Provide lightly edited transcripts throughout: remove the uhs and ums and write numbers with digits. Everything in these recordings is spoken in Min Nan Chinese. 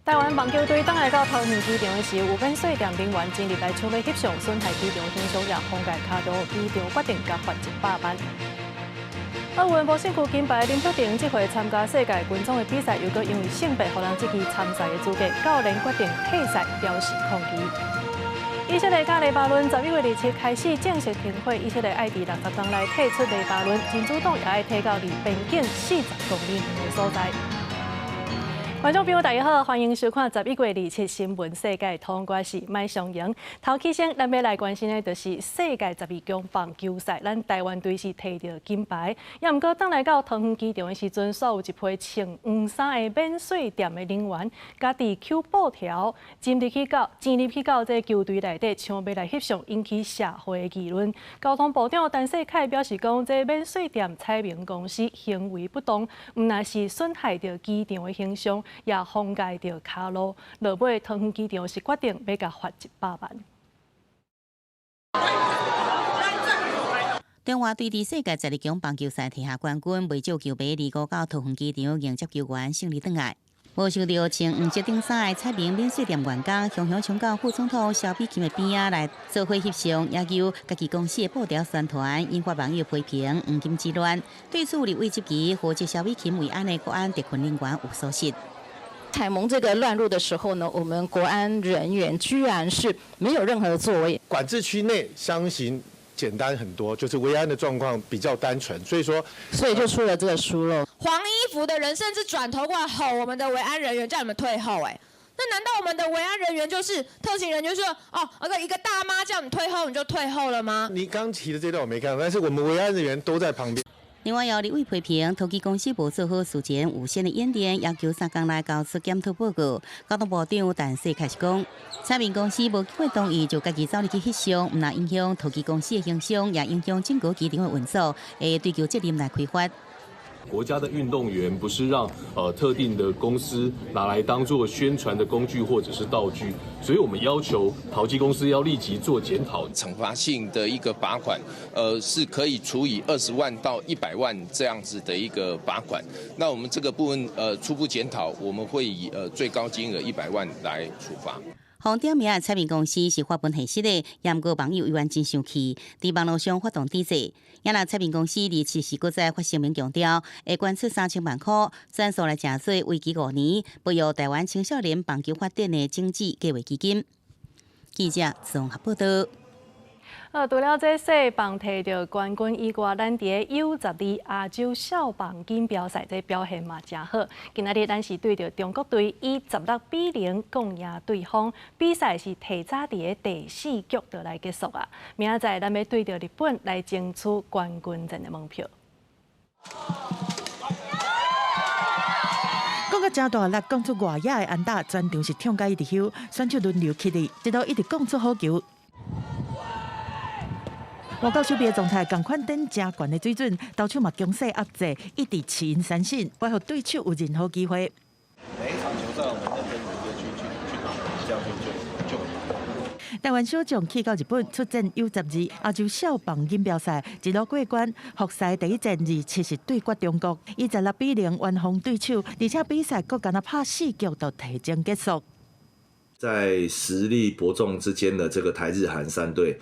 台灣棒球隊轉來到桃園機場的時，有免稅店人員進入來搶欲翕相，損害機場形象，也妨礙跤路，機場決定共罰100萬。奧運無身軀金牌林玉婷這回參加世界群組的比賽，又閣因為性別予人質疑參賽的資格，教練決定退賽表示抗議。以色列佮黎巴嫩11月27開始正式停火，以色列愛佇60天內退出黎巴嫩，真主黨也愛退到離邊境40公里遠的所在。觀眾朋友，大家好，歡迎收看十一月二七新聞世界通，我是麥尚瑩。頭起先，咱欲來關心的就是世界12強棒球賽，咱台灣隊是提著金牌。也毋過，轉來到桃園機場的時陣，煞有一批穿黃衫的免稅店的人員，家己搝布條，進入去到這球隊內底，搶欲來翕相，引起社會的議論。交通部長陳世凱表示講，這免稅店彩明公司行為不當，毋但是損害著機場的形象，也妨礙著跤路，落尾桃園機場是決定欲共罰100萬。中華隊佇世界十二強棒球賽提下冠軍，袂少球迷二五到桃園機場迎接球員勝利轉來。無想著穿黃色頂衫的彩明免稅店員工，雄雄衝到副總統蕭美琴的邊仔來做伙翕相，要求家己公司的布條宣傳，引發網友批評黃金之亂。對此，立委質疑負責蕭美琴維安的國安特訓人員有疏失。彩蒙這個亂入的時候呢，我們國安人員居然是沒有任何的作為。管制區內相形簡單很多，就是維安的狀況比較單純，所以說，所以就出了這個疏漏。黃衣服的人甚至轉頭過來吼我們的維安人員，叫你們退後。哎，那難道我們的維安人員就是特勤人員，就是哦，一個大媽叫你退後，你就退後了嗎？你剛提的這段我沒看到，但是我們維安人員都在旁邊。另外，有立委批評桃機公司無做好事前預先的演練，要求3工內交出檢討報告。交通部長陳世凱是講，彩明公司無經過同意就家己走入去翕相，毋但影響桃機公司的形象，也影響整個機場的運作，會追究責任來開罰。國家的運動員不是讓特定的公司拿來當做宣傳的工具或者是道具，所以我們要求桃機公司要立即做檢討。懲罰性的一個罰款，是可以處以20萬到100萬這樣子的一個罰款。那我們這個部分初步檢討，我們會以最高金額一百萬來處罰。予點名的彩明公司是發文核實的，也毋過網友依然真生氣，佇網路上發動指責。也若彩明公司27時閣再發聲明強調，會捐出3000萬塊，全數來成做為期5年，培育台灣青少年棒球發展的種子計劃基金。記者綜合報道。除了這世棒提著冠軍以外，咱佇個 U12亞洲少棒錦標賽這表現嘛誠好。今仔日咱是對著中國隊以16比0攻贏對方，比賽是提早佇個第四局就來結束啊。明仔載咱欲對著日本來爭取冠軍戰的門票。講甲誠大力，講出外野的安打，全場是痛甲一直唏，選手輪流起立，直到一直講出好球。外交守備的狀態仝款等誠懸的水準，投手嘛強勢壓制，一直持𪜶三振，袂予對手有任何機會。每一場球賽，我們認真努力去打，這樣就。台灣小將去到日本出戰 U12亞洲少棒錦標賽，一路過關。複賽第一戰27是對決中國，以16比0完封對手，而且比賽閣干焦拍四局就提前結束。在實力伯仲之間的這個台日韓三隊，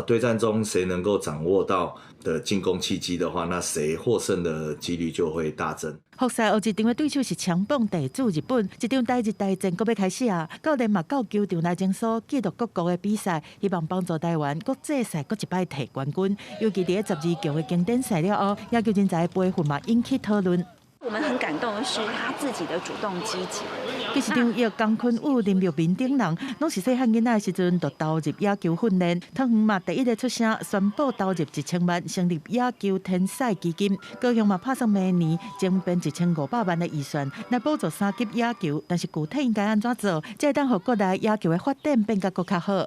對戰中誰能夠掌握到的進攻契機的話，那誰獲勝的幾率就會大增。複賽後一場的對手是強棒地主日本，這場台日大戰閣欲開始啊！教練嘛到球場來整數記錄各國的比賽，希望幫助台灣國際賽閣一擺提冠軍。尤其佇12強的經典賽了後，野球人才的培訓嘛引起討論。我們很感動的是他自己的主動積極。其實張奕、江坤宇、林玉明等人，攏是細漢囡仔的時陣就投入野球訓練。桃園嘛第一个出聲宣布投入1000萬成立野球天才基金。高雄嘛拍算明年增編1500萬的預算來補助三級野球，但是具體應該按怎做，才會當予國內野球的發展變甲閣較好。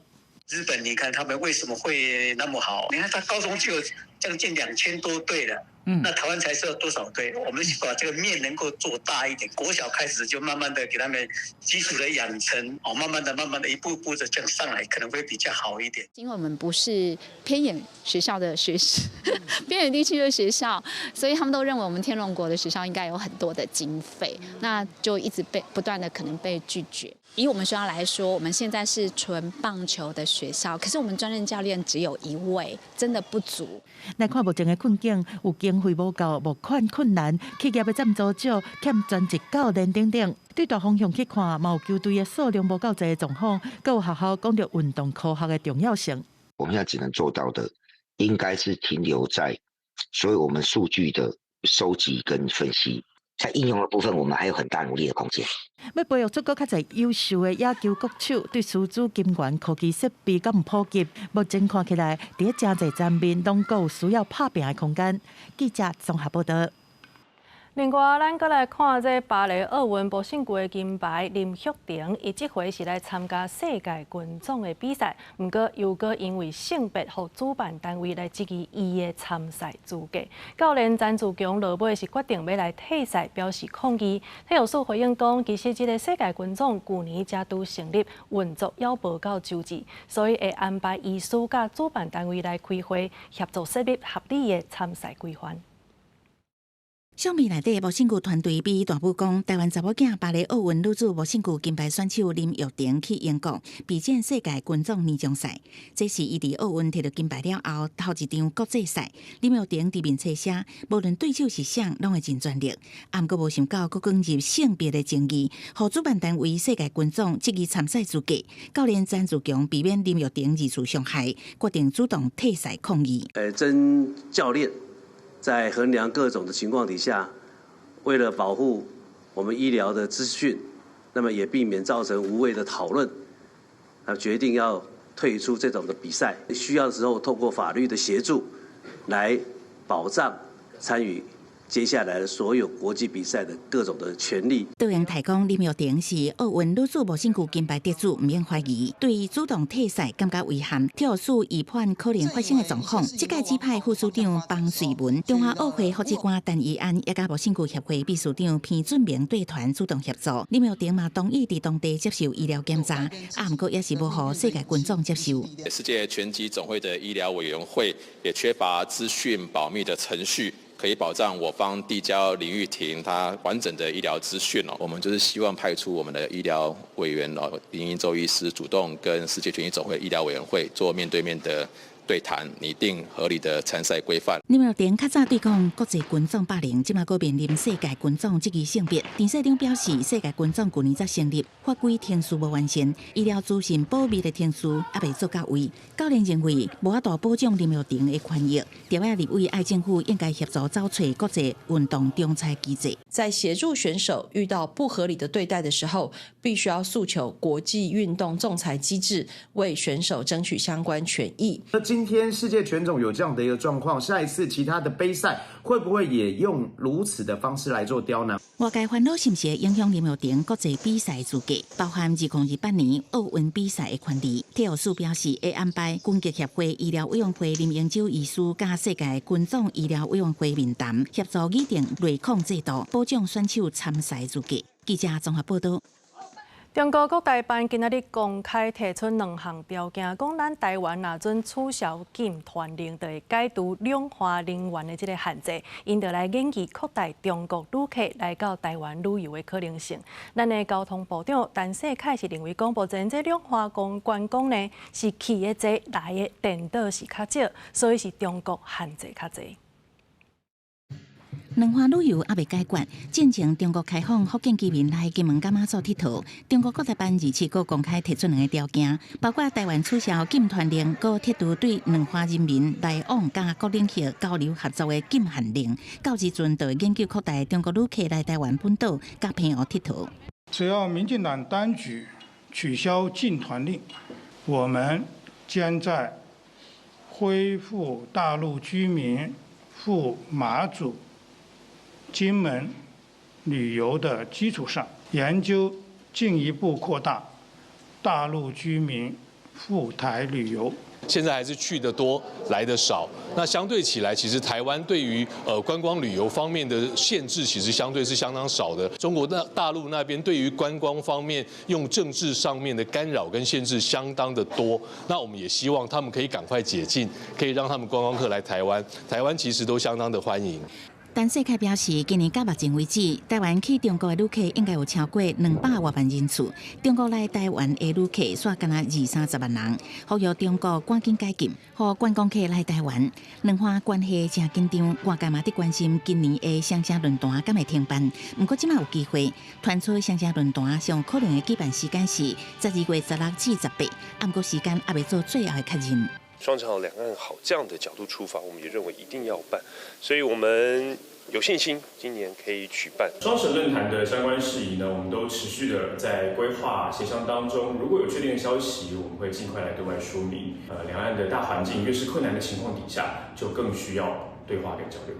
日本，你看他們為什麼會那麼好？你看他高中就有將近2000多隊了。那台灣才需要多少隊？我們把這個面能夠做大一點，國小開始就慢慢的給他們基礎的養成，哦，慢慢的、慢慢的一步步的這樣上來，可能會比較好一點。因為我們不是偏遠學校的學生，偏遠地區的學校，所以他們都認為我們天龍國的學校應該有很多的經費，那就一直被不斷的可能被拒絕。以我們學校來說，我們現在是純棒球的學校，可是我們專任教練只有一位，真的不足。來看目前的困境，有經費無夠、募款困難、企業的贊助少、欠專職教練等等。對大方向去看，嘛有球隊的數量無夠濟的狀況，閣有學校講著運動科學的重要性。我們現在只能做到的，應該是停留在所有我們數據的收集跟分析。在應用的部分，我們還有很大努力的空間。欲培育出閣較濟優秀的野球國手，對師資、金援、科技設備敢毋普及？目前看起來，佇咧誠濟層面攏閣有需要拍拚的空間。記者綜合報道。另外，咱閣來看這巴黎奧運無勝球的金牌林玉婷，伊這回是來參加世界拳總的比賽，毋過又閣因為性別，予主辦單位來質疑伊的參賽資格。教練詹志強落尾是決定欲來退賽，表示抗議。體育署回應講，其實這个世界拳總舊年才拄成立，運作猶無夠周至，所以會安排醫師佮主辦單位來開會，協助設立合理的參賽規範。相片內底無勝球團隊比大武講，台灣查某囝巴黎奧運女子無勝球金牌選手林玉婷去英國備戰世界拳總年終賽，這是伊佇奧運摕著金牌了後頭一場國際賽。林玉婷佇面冊寫，無論對手是誰，攏會盡全力。啊，毋過無想到，閣捲入性別的爭議，予主辦單位世界拳總質疑參賽資格。教練詹志強避免林玉婷二次傷害，決定主動退賽抗議。曾教練在衡量各種的情況底下，為了保護我們醫療的資訊，那麼也避免造成無謂的討論，那決定要退出這種的比賽。需要的時候，透過法律的協助，來保障參與接下來的所有國際比賽的各種的權利。杜英提講，林玉婷是奧運女子無勝球金牌得主，毋免懷疑。對主動退賽感覺遺憾，體育署預判可能發生的狀況。這屆指派副署長方瑞文、中華奧會副主管陳怡安，也佮無勝球協會秘書長彭俊明對團主動協助。林玉婷嘛同意佇當地接受醫療檢查，啊，毋過也是無予世界拳總接受。世界拳擊總會的醫療委員會也缺乏資訊保密的程序。可以保障我方遞交林玉婷她完整的醫療資訊哦。我們就是希望派出我們的醫療委員哦，林英洲醫師主動跟世界拳擊總會醫療委員會做面對面的對談，擬定合理的參賽規範。林玉婷較早對抗國際拳總霸凌，這馬閣面臨世界拳總質疑性別。陳社長表示，世界拳總舊年才成立，法規程序無完善，醫療資訊保密的程序猶未做到位。教練認為無法度保障林玉婷的權益，台灣立委愛政府應該協助找揣國際運動仲裁機制。在協助選手遇到不合理的對待的時候，必須要訴求國際運動仲裁機制，為選手爭取相關權益。那今天世界拳總有這樣的一個狀況，下一次其他的杯賽會不會也用如此的方式來做刁難？外界煩惱是毋是會影響林玉婷國際比賽資格，包含2028年奧運比賽的權利。體育署表示會安排拳擊協會醫療委員會林英洲醫師佮世界拳總醫療委員會面談，協助擬定內控制度，保障選手參賽資格。記者綜合報道。中國國台辦今仔日公開提出兩項條件，講咱台灣若準取消禁團令，就會解除兩岸人員的這个限制，𪜶就來研議擴大中國旅客來到台灣旅遊的可能性。咱的交通部長陳世凱是認為講，目前這兩岸觀光呢是去的濟，來的顛倒是較少，所以是中國限制較濟。兩岸旅遊猶未解決，進前中國開放福建居民來金門佮馬祖𨑨迌。中國國台辦27閣公開提出兩个條件，包括台灣取消禁團令，閣撤除對兩岸人民來往佮各領域交流合作的禁限令。到時陣就會研究擴大中國旅客來台灣本島佮澎湖𨑨迌。只要民進黨當局取消禁團令，我們將在恢復大陸居民赴馬祖、金門旅遊的基礎上，研究進一步擴大大陸居民赴台旅遊。現在還是去得多，來得少。那相對起來，其實台灣對於觀光旅遊方面的限制，其實相對是相當少的。中國那大陸那邊對於觀光方面用政治上面的干擾跟限制相當的多。那我們也希望他們可以趕快解禁，可以讓他們觀光客來台灣。台灣其實都相當的歡迎。陳世凱表示，今年到目前為止，台灣去中國的旅客應該有超過200外萬人次，中國來台灣的旅客煞干焦二三十萬人。呼籲中國趕緊解禁，予觀光客來台灣。兩岸關係誠緊張，外界嘛佇關心今年的雙城論壇敢會停辦。毋過這馬有機會傳出雙城論壇上可能的舉辦時間是12月16至18，毋過時間猶未做最後的確認。雙城好，兩岸好，這樣的角度出發，我們也認為一定要辦，所以我們有信心今年可以舉辦雙城論壇的相關事宜呢，我們都持續的在規劃協商當中。如果有確定的消息，我們會盡快來對外說明。兩岸的大環境越是困難的情況底下，就更需要對話跟交流。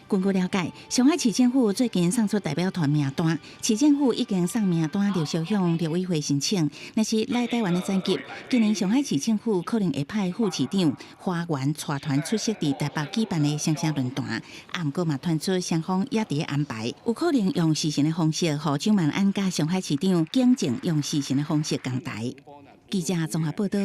根據了解，上海市政府最近送出代表團名單，市政府已經送名單陸續向陸委會申請。若是來台灣的層級，今年上海市政府可能會派副市長華源帶團出席佇台北舉辦的雙城論壇。啊，毋過嘛傳出雙方也佇咧安排，有可能用視訊的方式，予蔣萬安佮上海市長景正用視訊的方式同台。記者綜合報道。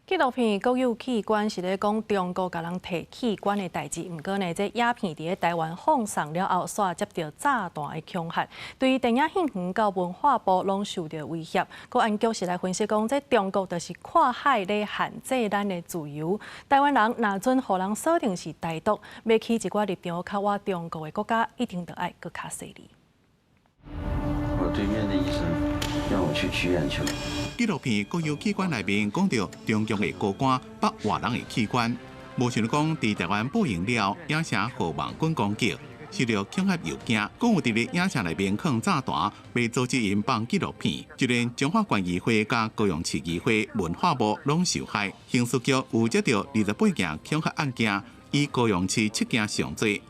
紀錄片《國有器官》是咧講中國共人提器官的代誌，毋過呢，這影片佇咧台灣放送了後，煞接著炸彈的恐嚇，對電影院方佮文化部攏受著威脅。國安局是來分析講，這中國就是跨海咧限制咱的自由。台灣人若準予人鎖定是台獨，欲去一寡立場較倚中國的國家，一定著愛閣較細膩。我對面的醫生讓我去取眼球。紀錄片《國有器官》內面講著中共的高官剝活人的器官，無想講佇台灣播映了，影城予網軍攻擊，受著恐嚇郵件，講有佇咧影城內面囥炸彈，欲阻止𪜶放紀錄片，就連彰化縣議會佮高雄市議會文化部攏受害。刑事局有接著28件恐嚇案件，以高雄市7件上濟。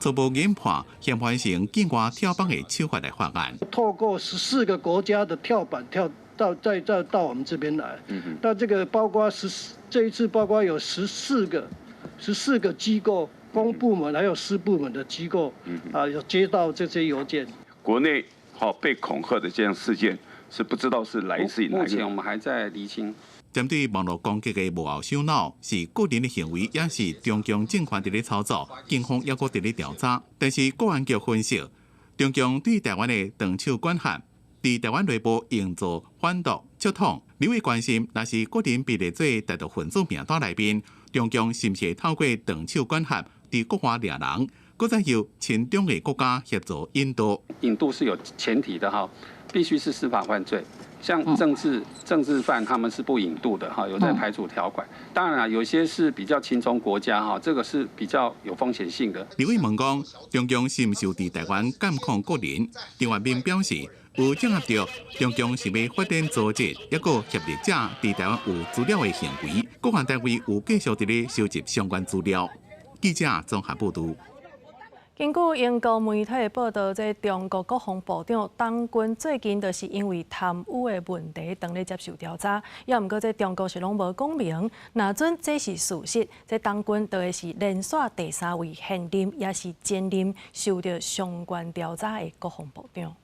初步研判，嫌犯是用境外跳板的手法來犯案。透過14個國家的跳板跳到再再到我們這邊來，那這個包括十四，這一次包括有14個機構，公部門還有私部門的機構，啊，有接到這些郵件。國內哈被恐嚇的這樣事件，是不知道是來自於哪個。目前我們還在釐清。針對網路攻擊的幕後首腦是個人的行為，抑是中共政權佇咧操作，警方猶閣佇咧調查。但是國安局分析，中共對台灣的長手管轄，佇台灣內部營造反獨、促統。立委關心，若是個人被列做台獨分子名單內面，中共是毋是會透過長手管轄，佇國外掠人，閣再由親中的國家協助引渡？引渡是有前提的哈，必須是司法犯罪。像政治犯他們是不引渡的哈，有在排除條款。當然啦，有些是比較親中國家哈，這個是比較有風險性的。立委問講，中共是毋是有佇台灣監控國人？張萬斌表示，有掌握著中共是欲發展組織，抑閣協力者佇台灣有資料的行為，國安單位有繼續佇咧收集相關資料。記者綜合報導。根據英國媒體的報導，這中國國防部長董軍最近就是因為貪污的問題，當咧接受調查。猶毋過，這中國是攏無講明，若準這是事實，這董軍就會是連續第三位現任，抑是前任受著相關調查的國防部長。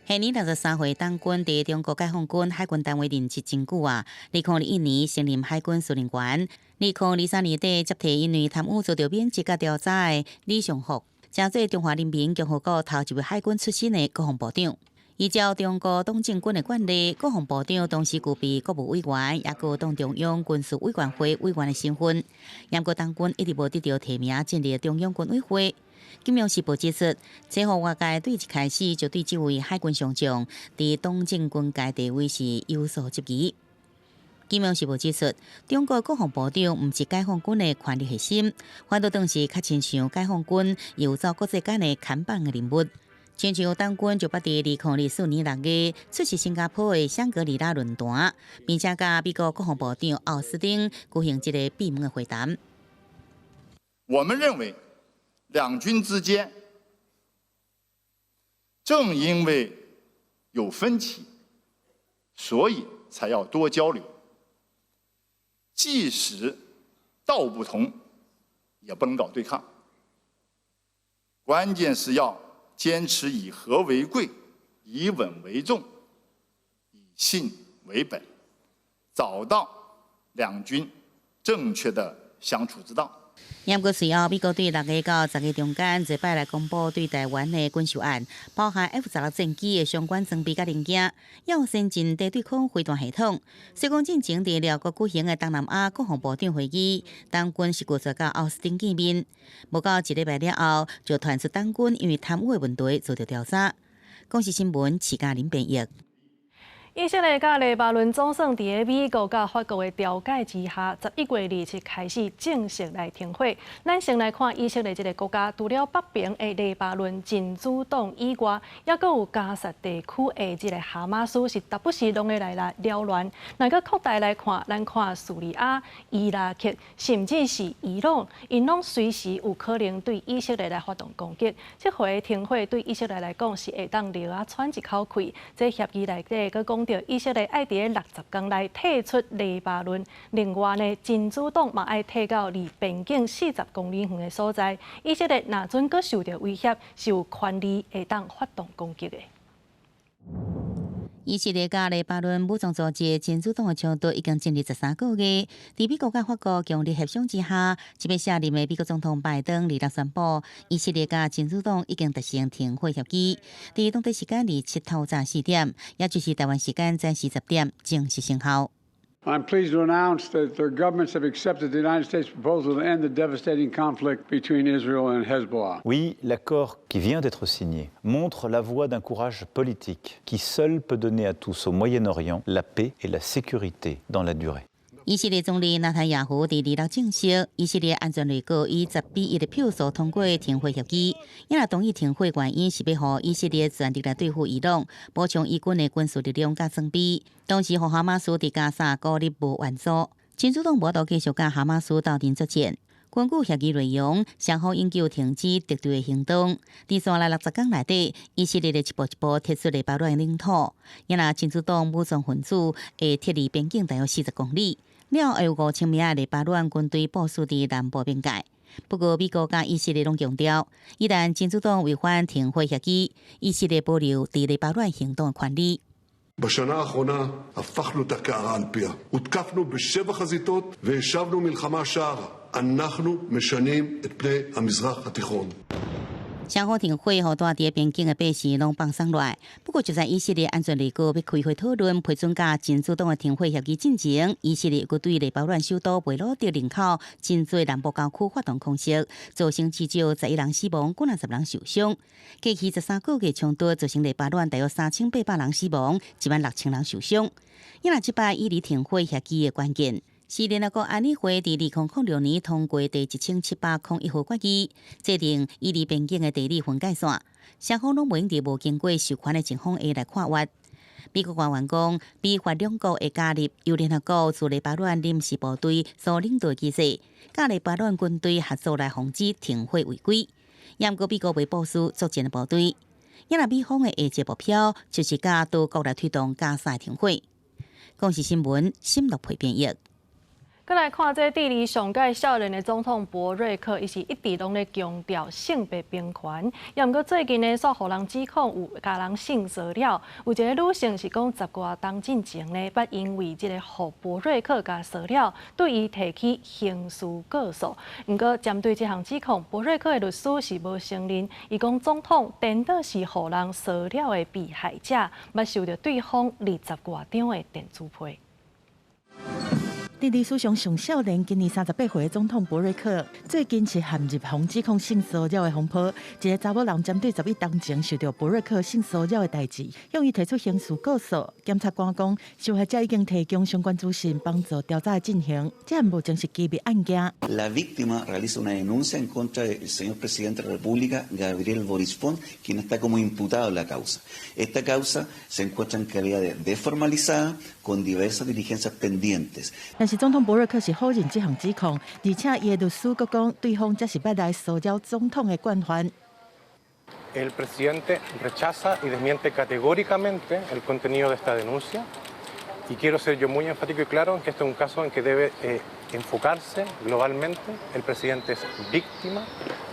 現年63歲，董軍佇中國解放軍海軍單位任職真久啊。2021年升任海軍司令員。2023年底接替因為貪污遭著免職佮調查的李尚福，成做中華人民共和國頭一位海軍出身的國防部長。依照中國黨政軍的慣例，國防部長同時具備國務委員，抑閣黨中央軍事委員會委員的身份。毋過董軍一直無得著提名進入中央軍委會。金融時報指出，這予外界對一開始就對這位海軍上將佇黨政軍界地位是有所質疑。金融時報指出，中國國防部長毋是解放軍的權力核心，反倒當是較親像解放軍遊走國際間的看板的人物。親像董軍就捌佇2024年6月出席新加坡的香格里拉論壇，並且佮美國國防部長奧斯汀舉行這個閉門的會談。我們認為，兩軍之間正因為有分歧，所以才要多交流。即使道不同，也不能搞對抗。關鍵是要堅持以和為貴，以穩為重，以信為本，找到兩軍正確的相處之道。毋過隨後，美國對6月到10月中間，這擺來公布對台灣的軍售案，包含 F-16戰機的相關裝備佮零件，抑有先進地對空飛彈系統。雖講進前佇寮國舉行的東南亞國防部長會議，黨軍是拒絕佮奧斯汀見面，無夠一禮拜了後，就傳出黨軍因為貪污的問題遭到調查。公視新聞，徐嘉玲編譯。以色列佮黎巴嫩總算佇咧美國佮法國的調解之下，11月27開始正式來停火。咱先來看以色列這個國家，除了北邊的黎巴嫩真主黨以外，猶閣有加薩地區的這個哈馬斯是時不時攏會來擾亂。若閣擴大來看，咱看敘利亞、伊拉克，甚至是伊朗，𪜶攏隨時有可能對以色列來發動攻擊。這回停火對以色列來講是會當留仔喘一口氣。這協議內底閣講著以色列愛佇咧60工內退出黎巴嫩，另外呢，真主黨嘛愛退到離邊境40公里遠的所在。以色列若準閣受著威脅，是有權利會當發動攻擊的。以色列佮黎巴嫩武裝組織真主黨的衝突已經進入13個月。佇美國佮法國強力協商之下，這擺卸任的美國總統拜登二六宣布，以色列佮真主黨已經達成停火協議。佇當地時間27透早4點，也就是台灣時間早時10點，正式生效。 I'm pleased to announce that their governments have accepted the United States proposal to end the devastating conflict between Israel and Hezbollah. Oui, l'accord qui vient d'être signé montre la voie d'un courage politique qui seul peut donner à tous au Moyen-Orient la paix et la sécurité dans la durée. 以色列總理納坦雅胡佇二六證實，以色列安全內閣以10比1的票數通過停火協議。伊若同意停火原因是欲予以色列全力來對付伊朗，補充以軍的軍事力量佮裝備，同時予哈馬斯佇加薩孤立無援助。真主黨無法度繼續佮哈馬斯鬥陣作戰。根據協議內容，雙方永久停止敵對的行動。佇紲來60工內底，以色列會一步一步撤出黎巴嫩領土。伊若真主黨武裝分子會撤離邊境大約40公里。了後會有5000名的黎巴嫩軍隊部署佇南部邊界。不過，美國佮以色列攏強調，一旦真主黨違反停火協議，以色列保留佇黎巴嫩行動的權利。 בשנה האחרונה הפכנו את הקערה על פיה. הותקפנו בשבע חזיתות והשבנו מלחמה שערה. אנחנו משנים את פני המזרח התיכון. 雙方停火，予蹛佇邊境的百姓攏放鬆落來。不過，就在以色列安全內閣欲開會討論批准佮真主黨的停火協議進前，以色列閣對黎巴嫩首都貝魯特人口真濟南部郊區發動空襲，造成至少11人死亡，幾若十人受傷。過去13個月衝突造成黎巴嫩大約3800人死亡，1萬6千人受傷。因為這擺以黎停火協議的關鍵，是聯合國安理會佇2006年通過第1701號決議，制定以黎邊境的地理分界線，雙方攏袂用佇無經過授權的情況下來跨越。美國官員講，美法兩國會加入由聯合國駐黎巴嫩臨時部隊所領導的機制，佮黎巴嫩軍隊合作來防止停火違規。毋過美國袂部署作戰的部隊，因為美方的下一個目標就是佮多國來推動加薩停火。公視新聞，沈樂培編譯。閣來看這智利上蓋少年的總統博瑞克，伊是一直攏咧強調性別平權。也毋過最近呢，煞予人指控有共人性騷擾。有一个女性是講十外冬進前呢，捌因為這個予博瑞克共騷擾，對伊提起刑事告訴。毋過針對這項指控，博瑞克的律師是無承認。伊講總統顛倒是予人騷擾的被害者，捌收著對方20外張的電子批。智利史上上少年，今年38歲的總統博瑞克，最近是陷入予指控性騷擾的風波。一个查某人針對11冬前受著博瑞克性騷擾的代誌，向伊提出刑事告訴。檢察官講，受害者已經提供相關資訊幫助調查的進行。這目前是機密案件。 La víctima realiza una denuncia en contra del señor presidente de la República, Gabriel Boric Font, quien está como imputado en la causa. Esta causa se encuentra en calidad de desformalizada, con diversas diligencias pendientes. 但是總統博瑞克是否認這項指控，而且伊的律師閣講，對方才是捌來騷擾總統的慣犯。 El presidente rechaza y desmiente categóricamente el contenido de esta denuncia Y quiero ser yo muy enfático y claro en que este es un caso en que debe enfocarse globalmente. El presidente es víctima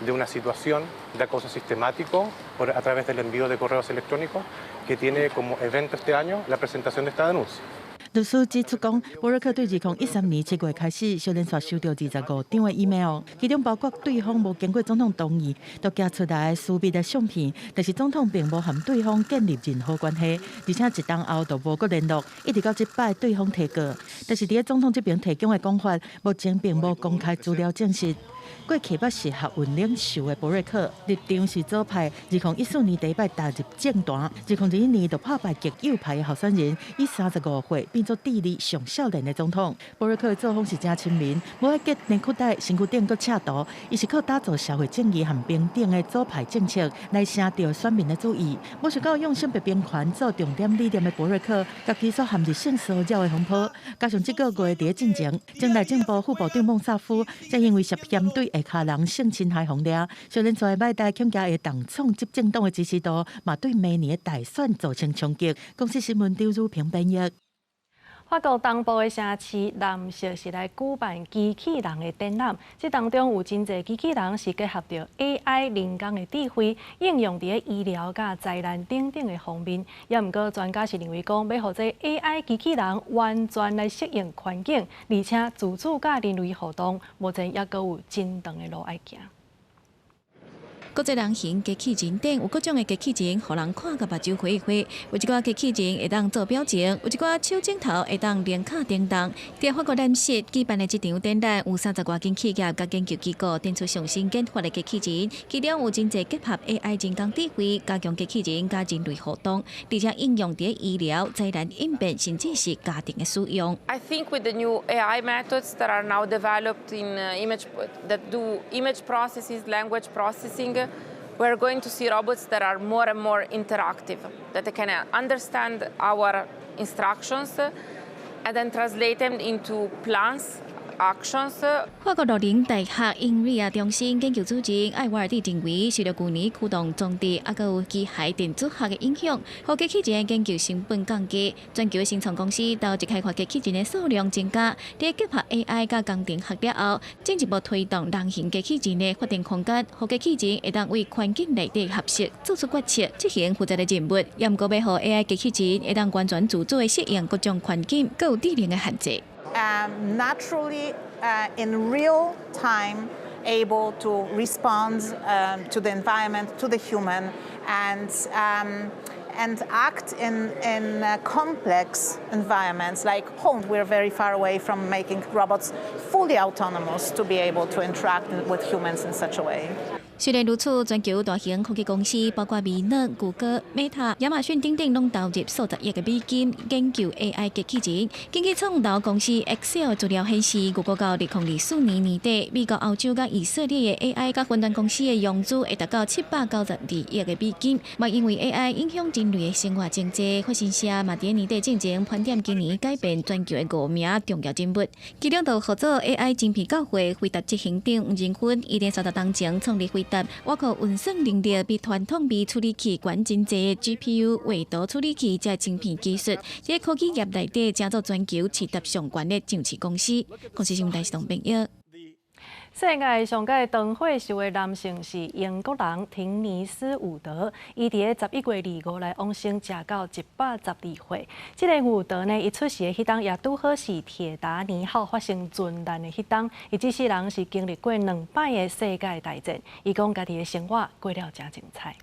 de una situación de acoso sistemático a través del envío de correos electrónicos que tiene como evento este año la presentación de esta denuncia. 律師指出講，波瑞克對2013年7月開始，小連續收到25張的 email，其中包括對方無經過總統同意，就寄出來私密的相片，但是總統並無和對方建立任何關係，而且一冬後就無閣聯絡，一直到這擺對方提告。但是佇咧總統這邊提供的講法，目前並無公開資料證實。過去捌是學運領袖的波瑞克，立場是左派。2014年第一擺踏入政壇，2021年就拍敗極右派的候選人，以35歲變做智利上少年的總統。波瑞克的作風是誠親民，無愛結連褲帶，身軀頂閣赤塗，伊是靠打造社會正義和平等的左派政策來吸著選民的注意。無想到用性別平權做重點理念的波瑞克，家己煞陷入性騷擾的風波，加上這個月佇咧進前，前內政部副部長孟薩夫則因為涉嫌對下跤人性侵害予掠，小連在擺台恐驚會重創執政黨的支持度，嘛對明年的大選造成衝擊。公視新聞張如平編譯。法國東部的城市南色是來舉辦機器人的展覽，這當中有真濟機器人是結合著 AI 人工的智慧，應用佇咧醫療佮災難等等的方面。也毋過專家是認為講，欲予這 AI 機器人完全來適應環境，而且自主佮人類互動，目前猶閣有真長的路愛行。國際人形機器人展有各種的機器人，予人看甲目睭花花。有一寡機器人會當做表情，有一寡手指頭會當連敲叮當。佇法國南色舉辦的這場展覽，有30外間企業佮研究機構展出上新研發的機器人，其中有真濟結合 AI 人工智慧，加強機器人佮人類互動，而且應用佇醫療、災難應變，甚至是家庭的使用。 I think with the new AI methods that are now developed in image that do image processing, language processing, we're going to see robots that are more and more interactive, that they can understand our instructions and then translate them into plans, actions. 法國洛林大學 Inria 中心研究主任艾瓦爾蒂認為，受著舊年驅動裝置猶閣有機械電子學的影響，予機器人研究成本降低。全球新創公司投入開發機器人的數量增加，佇結合 AI 佮工程學了後，進一步推動人形機器人的發展空間，予機器人會當為環境內底合適做出決策，執行複雜的任務。也毋過欲予 AI 機器人會當完全自主的適應各種環境，閣有智能的限制。 Naturally, in real time, able to respond to the environment, to the human, and act in complex environments like home. We're very far away from making robots fully autonomous to be able to interact with humans in such a way. 雖然如此，全球大型科技公司，包括微軟、谷歌、Meta、亞馬遜等等，攏投入數十億的美金研究 AI 機器人。根據創投公司 Accel 資料顯示，預估到2024年年底，美國、歐洲佮以色列的 AI 佮雲端公司的融資會達到792億的美金。嘛，因為 AI 影響人類的生活真濟，法新社嘛佇年底進前盤點今年改變全球的五名重要人物，其中就合作 AI 晶片教會輝達執行長黃仁勳，伊佇3年前創立輝達，倚靠運算能力比傳統微處理器懸真濟的 GPU 畫圖處理器這晶片技術，佇科技業內底成做全球市值上懸的上市公司。公視新聞台是董編譯。世界上蓋長歲壽的男性是英國人婷尼斯伍德，伊佇咧11月25來往生，食到112歲。這个伍德呢，伊出世的彼冬也拄好是鐵達尼號發生船難的彼冬，伊這世人是經歷過兩擺的世界大戰。伊講家己的生活過了誠精彩。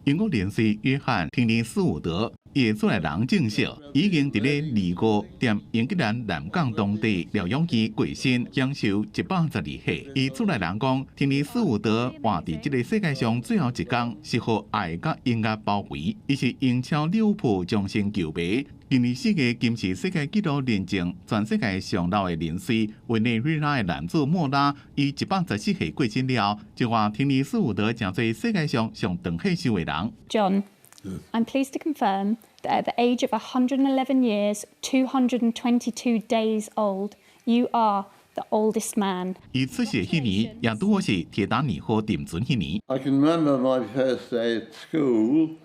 英國人士約翰·婷尼斯伍德，伊的厝內人證實，已經佇咧25踮英格蘭南港當地療養院過身，享壽112歲。伊厝內人講，婷尼斯伍德活佇這个世界上最後一工，是予愛佮音樂包圍。伊是英超利物浦終身球迷。今年4月，金氏世界紀錄認證，全世界上老的人士委內瑞拉的男子莫拉，以114歲過身了，就話婷尼斯伍德成做世界上上長歲壽的人。 John, I'm pleased to confirm that at the age of 111 years, 222 days old, you are the oldest man. 伊出世彼年，也拄好是鐵達尼號沉船彼年。 I can remember my first day at school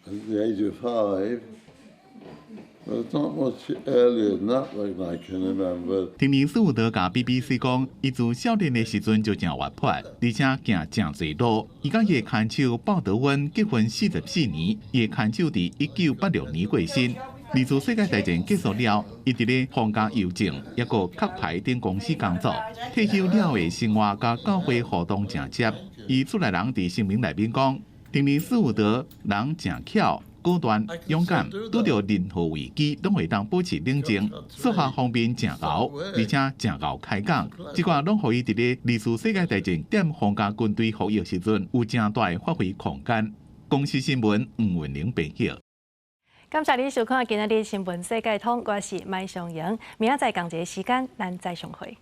at the age of 5. There's not much earlier than that that I can remember. 丁尼斯伍德共 BBC 講，伊自少年的時陣就誠活潑，而且行誠濟路。伊佮伊的牽手鮑德溫結婚44年，伊的牽手佇1986年過身。二次世界大戰結束了，伊佇咧皇家郵政抑閣殼牌等公司工作。退休了的生活佮教會活動誠濟。伊厝內人佇聲明內面講，丁尼斯伍德人誠巧，果斷、勇敢，拄著任何危機攏會當保持冷靜，數學方面誠𠢕，而且誠𠢕開講。這寡攏予伊佇咧二次世界大戰踮皇家軍隊服役時陣有誠大的發揮空間。公視新聞吳文玲編譯。感謝你收看今仔日新聞世界通，我是麥尚瑩，明仔載仝一个時間，咱再相會。